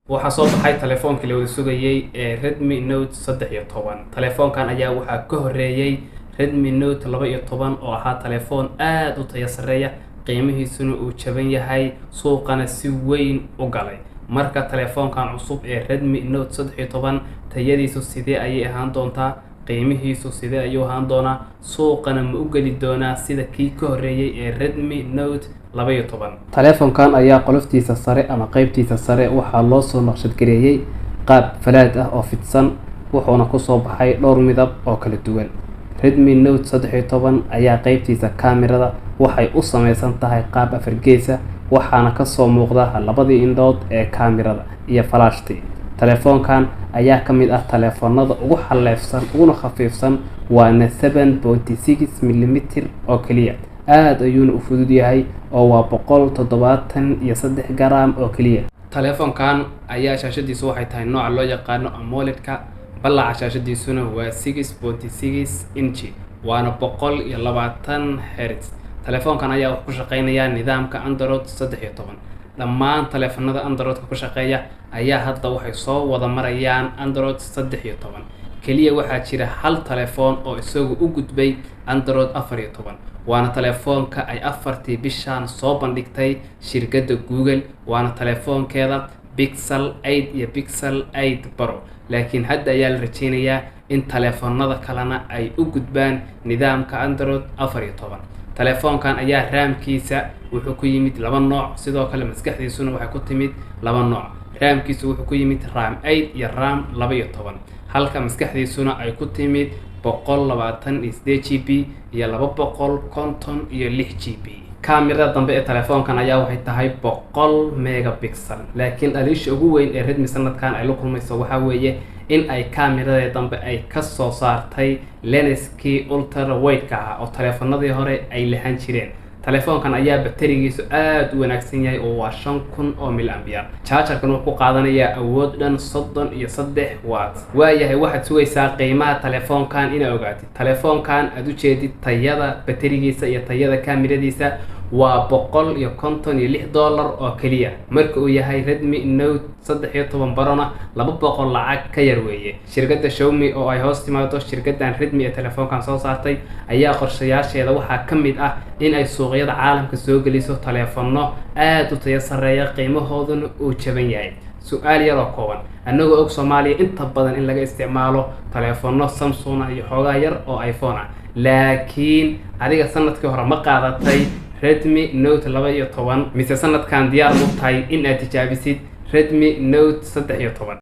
Waxaa soo baxay taleefoonkii la wada sugayay ee Redmi Note 13. Taleefoonkan ayaa waxaa ka horeeyay Redmi Note 12 oo ahaa taleefoon aad u tayo sarreeya, qiimihiisuna uu jaban yahay, suuqana si weyn u galay. Marka taleefoonkan cusub ee Redmi Note 13 tayadiisu sidee ayay ahaan doontaa, qiimihiisu sidee ayuu ahaan doonaa, suuqana ma u geli doonaa sida kii ka horeeyay ee Redmi Note 12? Taleefoonkan ayaa qoloftiisa sare ama qeybtiisa sare waxaa loo soo naqshadgareeyey qaab falaad ah oo fidsan, wuxuuna kusoo baxay dhowr midab oo kala duwan. Redmi Note 13 ayaa qeybtiisa kaamirada waxay u sameysan tahay qaab afargeesa, waxaana kasoo muuqda labadii indhood ee kaamirada iyo falaashtii. Taleefoonkan ayaa ka mid ah taleefoonada ugu xaleefsan uguna khafiifsan, waana 7.6 millimeter oo keliya, aad ayuuna u fudud yahay oo waa 173 garam oo keliya. Taleefoonkan ayaa shaashadiisu waxay tahay nooca loo yaqaano AMOLED-ka, ballaca shaashadiisuna waa 6.6 inchi, waana 120 hertz. Taleefoonkan ayaa wuxuu ku shaqeynayaa nidaamka Android 13. Dhammaan taleefanada Android-ka ku shaqeeya ayaa hadda waxay soo wada marayaan Android 13. Keliya waxaa jira hal taleefoon oo isagu u gudbay Android 14, waana taleefoonka ay 4-tii bishan soo bandhigtay shirkadda Google, waana taleefoonkeeda Pixel 8 iyo Pixel 8 Pro. Laakiin hadda ayaa la rajeynayaa in taleefoonada kalena ay u gudbaan nidaamka Android 14. Taleefoonkan ayaa RAM-kiisa wuxuu ku yimid laba nooc, sidoo kale maskaxdiisuna waxay ku timid laba nooc. RAM-kiisu wuxuu ku yimid RAM 8 iyo RAM 12, halka maskaxdiisuna ay ku timid 128 GB iyo 256 GB. Kaamirada dambe ee taleefoonkan ayaa waxay tahay 100 megapixel, laakiin dhaliisha ugu weyn ee Redmi sanadkan ay la kulmayso waxaa weeye in ay kaamirada dambe ay kasoo saartay lenskii ultra wide-ka ah oo taleefanadii hore ay lahaan jireen. Taleefoonkan ayaa baterigiisu aad u wanaagsan yahay oo waa 5000 oo milliampere. Charger-kan wuxuu ku qaadanayaa awood dhan 33 watt. Waayahay, waxaad sugaysaa qiimaha taleefoonkan inaad ogaatid. Taleefoonkan aad ujeedid tayada baterigiisa iyo tayada kaamiradiisa waa $156 oo keliya. Marka uu yahay Redmi Note 13 Pro-na 200 lacag ka yar weeye. Shirkadda Xiaomi oo ay hoos timaado shirkaddan Redmi ee taleefoonkan soo saartay ayaa qorshayaasheeda waxaa ka mid ah in ay suuqyada caalamka soo geliso taleefoonno aad u tayo sarreeya, qiimahooduna uu jaban yahay. Su-aal yar oo kooban: annagoo og Soomaaliya inta badan in laga isticmaalo taleefoonno Samsung ah iyo xoogaa yar oo iPhone ah, laakiin adiga sanadkii hore ma qaadatay Redmi Note 12, mise sanadkan diyaar u tahay in aad tijaabisid Redmi Note 13?